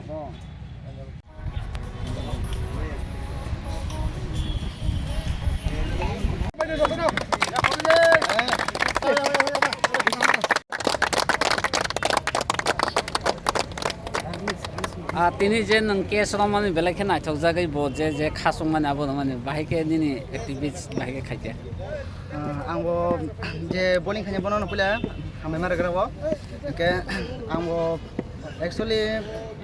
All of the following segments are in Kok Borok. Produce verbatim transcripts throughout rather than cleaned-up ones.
Ah, tini je nwng case romani belai khe naithokjagwi bo je, je khasukmani abo rwmani bahai khe nini activities bahai khe khaikhe. Ah, ang bo je bowling khaina bono no puila hambai ma rwgra bo. Hwnkhe ang bo actually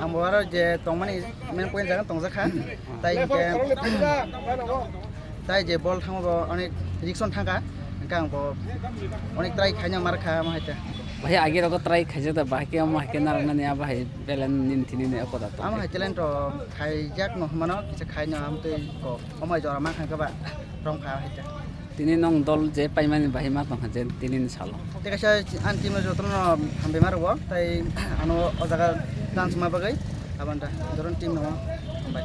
ang bo aro je tongmani main point jaga tongjakha. Tai hwnkhe Tai je ball thangma bo onek risk on thangkha, hwnkhe ang bo onek try khaina mar kha, omo hai te. Bahai agi rogo try khaijak da, bahai khe omo hai khe narwknani, abo hai talent nini thini ni eko da tong. Omo hai talent rok khaijak no hwnmano, kisa khaino amtwi ko, omo hai jora mankha khe ba romkha hai te. Tini nwng dol je paimani bahai ma tongkha je tini ni salo. Tei kaisa ani team no jotono hambai ma rwo, tai ano o jaga chance ma bagwi abanda jotono team no hambai.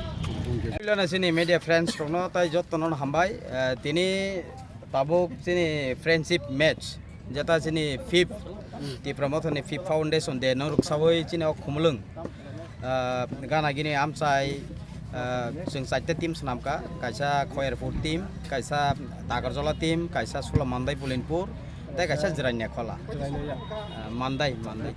Puilano chini media friends rokno tai jotono hambai, eh, tini tabuk chini friendship match, jeta chini fifth Tipra Mothani fifth Foundation Day no rwksawi chini o Khumulwng. Ah, gana gini amchai, ah, chwng chaita team swnamkha, kaisa Khoyerpur team, kaisa Takarjola team, kaisa Sula Mandai Pulinpur, tei kaisa Jirania Khola. Ah, Mandai, Mandai.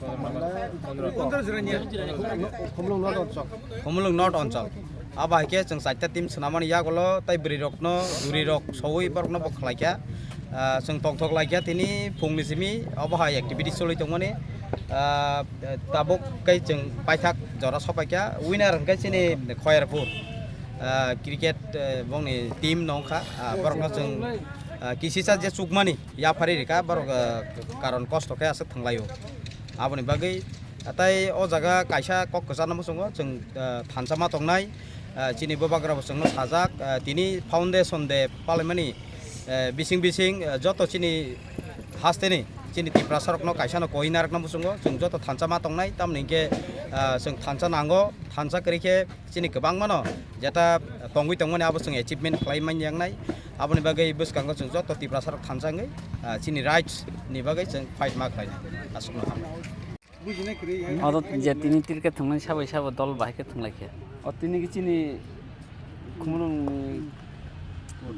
Khumulwng North Onchal. Abo hai khe chwng chaita team swnamani yagulo tei bwrwi rokno, juri rok sowi borokno bo khlaikha. Ah, chwng tongthok laikha tini phungni simi obo hai activity choli tongmani. Ah, tabuk kai chwng paithak jora sopaikha, winner hwnkhe chini Khoyerpur, ah, cricket, eh, bongni team no wngkha. Ah, borokno chwng, ah, kisisa je chukmani yaphari rikha, borok, ah, karon kosto khe aswk thwnglaio. Aboni bagwi tai o jaga kaisa kok kwchangno muchungo chwng, ah, thansa ma tongnai. Ah, chini bubagra bo chwngno sajak, ah, tini foundation day palaimani, eh, bising bising, eh, joto chini hasteni, chini Tiprasa rokno kaisa no koi narwkna muchungo, chwng joto thansa ma tongnai, tamoni hinkhe, ah, chwng thansa nango, thansa kwrwi khe chini kwbangma no jeta tongwi tongmani abo chwng achievement khlai man yaknai, aboni bagwi bwskango chwng joto Tiprasa rok thansa wngwi, ah, chini rights ni bagwi chwng fight ma khlainai, aswkno hambai. Oro je tini cricket thwngnani sabai sabo dol bahai khe thwnglaikha. O tini khe chini Khumulwngni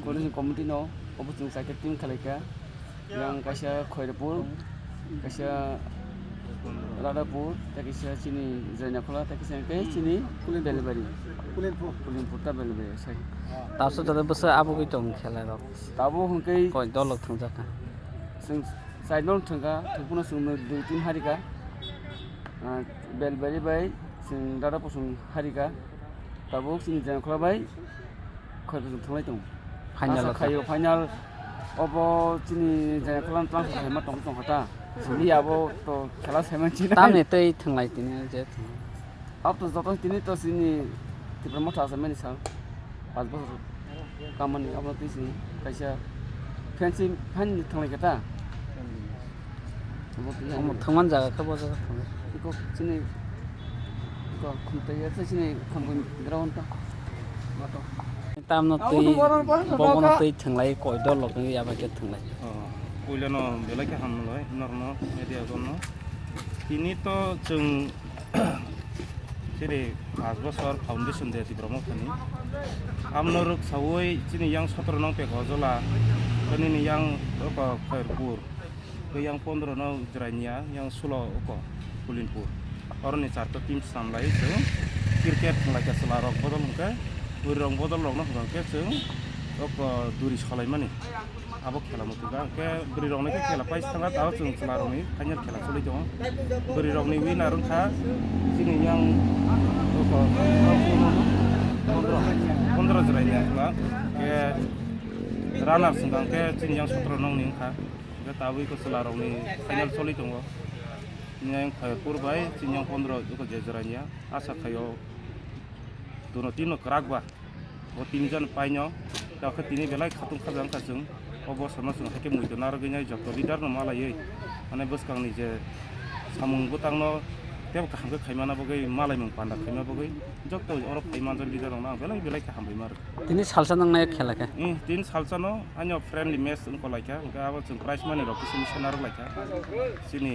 coordination committee no obo chwng chaikhe team khalaikha. Yang kaisa Khoirapur, kaisa Radhapur, tei kaisa chini Jainakhola, tei kaisa khe chini Belbari. Pulinpur ta Belbari sai. Tabso jora bwsa abugwi tong khela rok. Tabuk hwnkhe koi dol rok thwngjak kha. Chwng Side no thwngkha, thwngphano chwngno dui team harikha. Ah, Belbari bai chwng Dada Kusung harikha. Tabuk chini Jainakhola bai Khoirapur chwng thwnglai tongo. Final asa khaio final obo chini Jainakhola no tlang hai ma tong tongkha ta. Sini abo to khela saiman chini. Tamni tei thwnglai tini je thwng. Abo to joto tini to chini Tipra Motha achaimani sal, panch bochor kamani, abo twi chini kaisa friendship phan thwnglai khe ta. Omo thwngman jaga khe bo jaga thwnglai. Iko chini iko khumtwi ya chini khumtwi ground ta. Tamno twi bobono twi thwnglai koi dol lok ya bai khe thwnglai. Oh, puilano belai khe hamlai norno media gono. Tini to chwng Chini panch bochor foundation de Tipra Mothani. Amno rwksawi chini yang sotro nang pek Ojola, nini yang oko Khairpur, yang pondro no Jirania, yang sulo oko Pulinpur. Oroni charta team swnamlai chwng cricket thwnglaikha chwla rok bodol hwnkhe, bwrwi rok bodol rok no hwnkhe chwng oko duri solaimani. Abo khela muchungo hwnkhe bwrwi rokni khe khela pai thangkha, tabuk chwng chwla rokni final khela choli tongo. Bwrwi rokni winner wngkha chini yang pondro, pondro jora ni wngkha. Khe runners wngkha hwnkhe chini yang sotro nokni wngkha. Hwnkhe tabuk iko chwla rokni final choli tongo. Yang Khairpur bai chini yang pondro iko je jora niya. Asa khaio duno tino kwrak ba. O tinjon paino, tei khe tini belai khatung khajang kha chwng. O bosongno chwng hai khe muitu narwgwinai joto leader no malaiwi, mane bwskangni je samung bwtangno Tebo kaham khe khaimana bagwi, malaimung panda khaima bagwi, jotto oro phai manjak leader rokno ang belai belai khe hambai ma rw. Tini salsa nang nai khela khe? Eh, tini salsa no ani friendly match wng kolai kha, hwnkhe abo chwng prize money rok kisa misa narwk lai kha. Chini,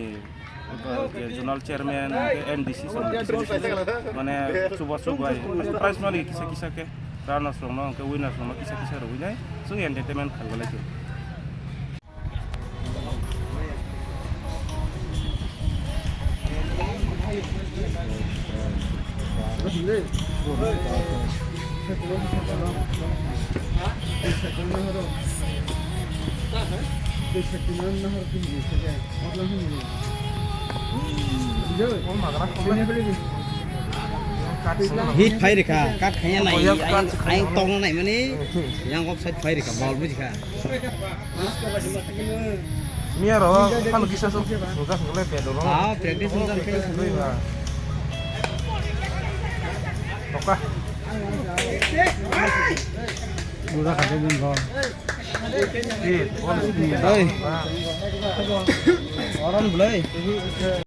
uh, je zonal chairman, hwnkhe M D C song kisa misa, mane chuba chubai, prize money kisa kisa khe runners rokno, hwnkhe winners rokno kisa kisa rwui nai, chwng entertainment khalai lai kha. Hit phai rikha, kat khaya nai, aing, aing tong nai mani, yang offside phai rikha, ball bujikha. Miya ro, kan kisa so, suka suka le pedo ro. Ah, practice nang kan kisa. Toka. Dura khade din ball. Ye, ball. Oi. Oran belai.